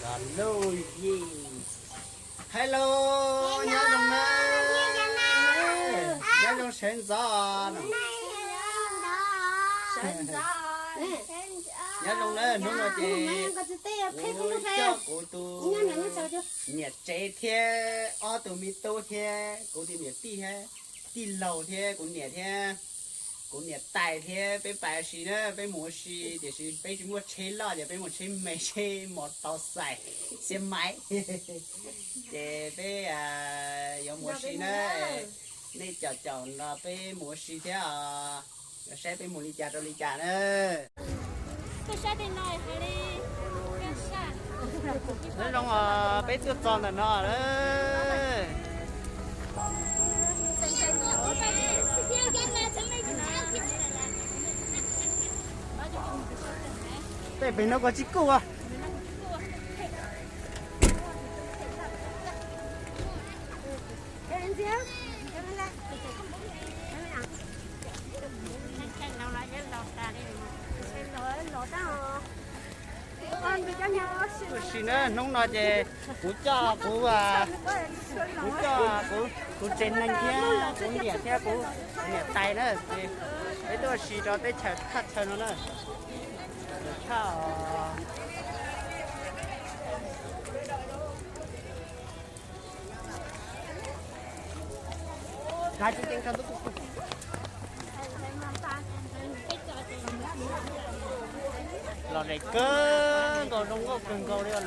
Hello, nyob zoo na, nyob zoo sawv ntxov. Nyob zoo na, hnub no ces kuv coj kuv tus niam tsev thiab ob tug me tub thiab kuv tus niam tij thiab tij laug thiab kuv niam thiab kuv niam tais thiab peb pais ua si na, peb mus ua si tiam sis peb tsis muaj tsheb loj ces peb mus tsheb me tsheb mos tau xais xiab maiv. Ces peb yuav mus ua si na, nej caum caum nrog peb mus ua si thiab os, saib peb mus li cas rau li cas na. Nyob zoo, peb tuaj txog ntawm no lawm. Tej pem no koj tsis kuj as. Tab sis na hnub no ces kuv coj kuv, kuv coj kuv tus tsev neeg thiab kuv niam thiab kuv niam tais na, ces peb tuaj ua si rau teb chaws thaj chaw no na. Tshaj. Los zem kawg nkaus, zoo nkauj kawg nkaus li lawm.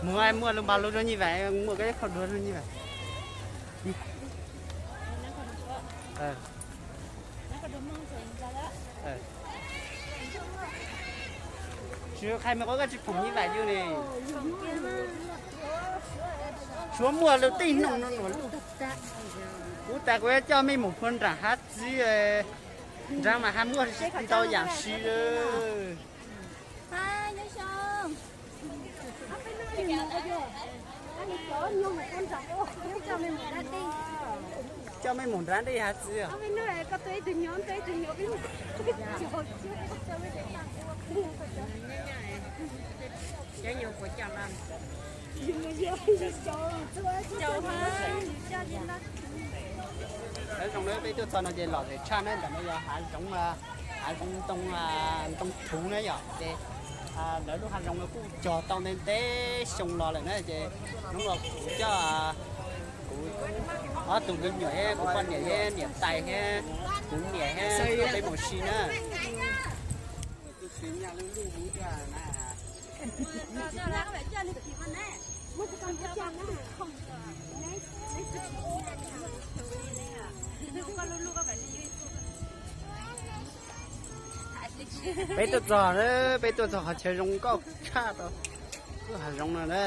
Mus muaj lub npag lub rau Nyiaj Vam, muaj koj ib qho duav rau Nyiaj Vam. Tsis qhai me qub koj tsis phoom Nyiaj Vam yus ne. Tshuav muaj lub tij noog no luag lub. Kuv tas kuv yuav coj mej mus puag nram hav txiv, nrad mas haj muaj ntau yam si. Coj mej mus nrad dej hav txiv. Lawv zoo na, peb tuaj txog no ces lom zem tshaj na, ntawm no yog hav zoov, hav zoov ntoo, ntoo thuv na yom, ces lawv lub hav zoov no kuj cog tau ntev ntev xyoo los lawm na, ces hnub no kuv coj kuv ob tug me nyuam thiab kuv poj niam thiab niam tais thiab kuv niam thiab peb mus si na. Peb tuaj txog, peb tuaj txog qhov chaw zoo nkauj tshaj tau, lub hav zoov no na.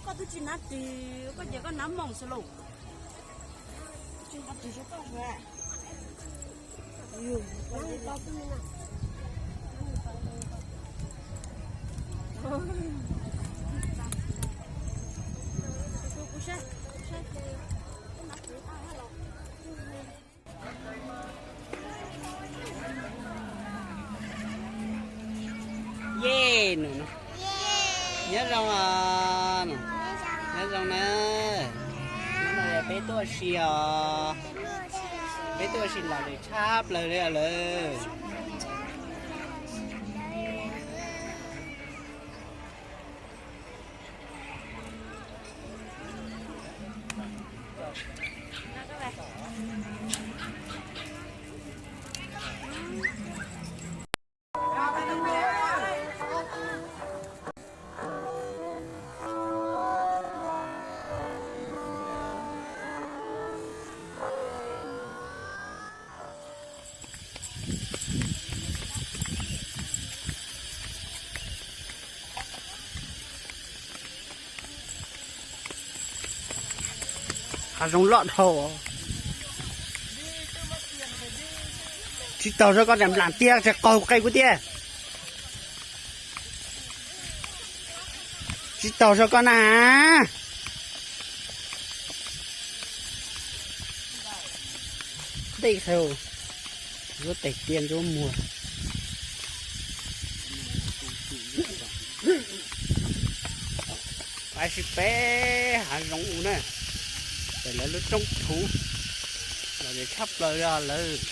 Koj twb tsis hnav ris, koj ces koj hnav moos xwb lauj. Ye, nyob zoo, nyob zoo na. Hnub no peb tuaj si os, peb tuaj si lom zem tshaj plaws li lawm. Hav zoov loj dhau, tsis taug zog koj tseem nplam tiag, tseem qaug qe kuv tiag. Tsis taug zog koj na. Ntej qhau, ntsuab tes tiaj ntsuab muag. Pab sib peb hav zoov u na, pem lawv lub roob thuv, los tshaj plaws li lawm.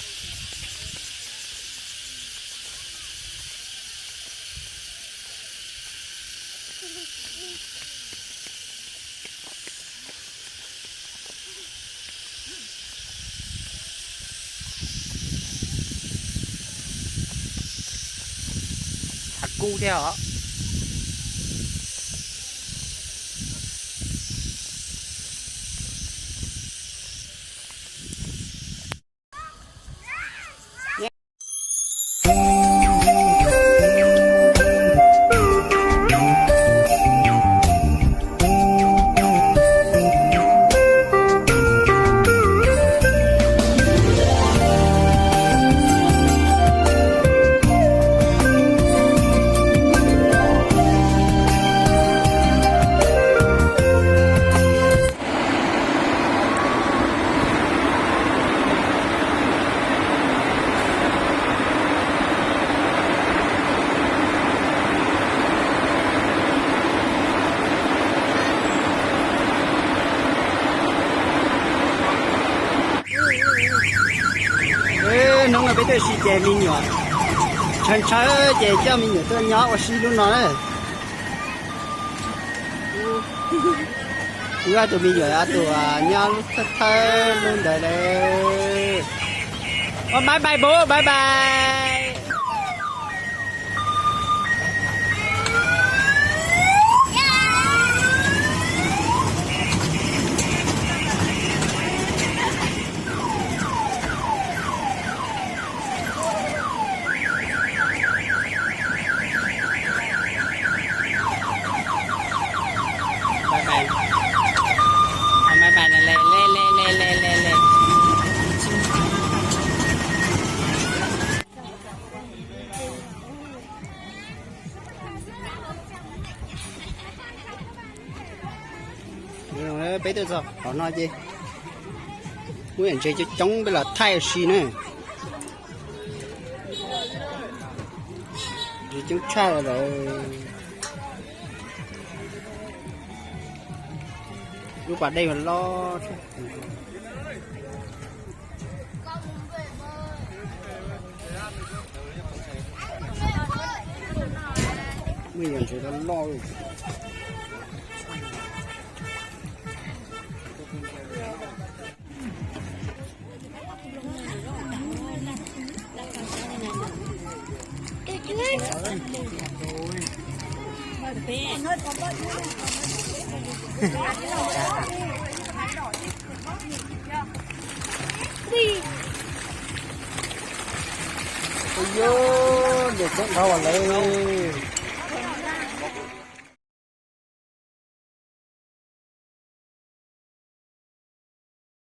Hav kub thiab os. Hnub no peb tuaj ua si ces me nyuam ntshaw ntshaw ces coj me nyuam tuaj nyob ua si lub no na. Wb ob tug me nyuam, ob tug nyob lub thawj thawj lub ntawd lawm. Ua bye bye bub, bye bye. Bye bye. Bye bye, le le le le le le. Peb tuaj txog qhov no ces muaj yam ntses coob coob, peb los thaij ua si na. Ntses coob tshaj lawm. Lub pas dej loj. Muaj yam ntses loj loj. Ua yog ntses coob dhau lawm.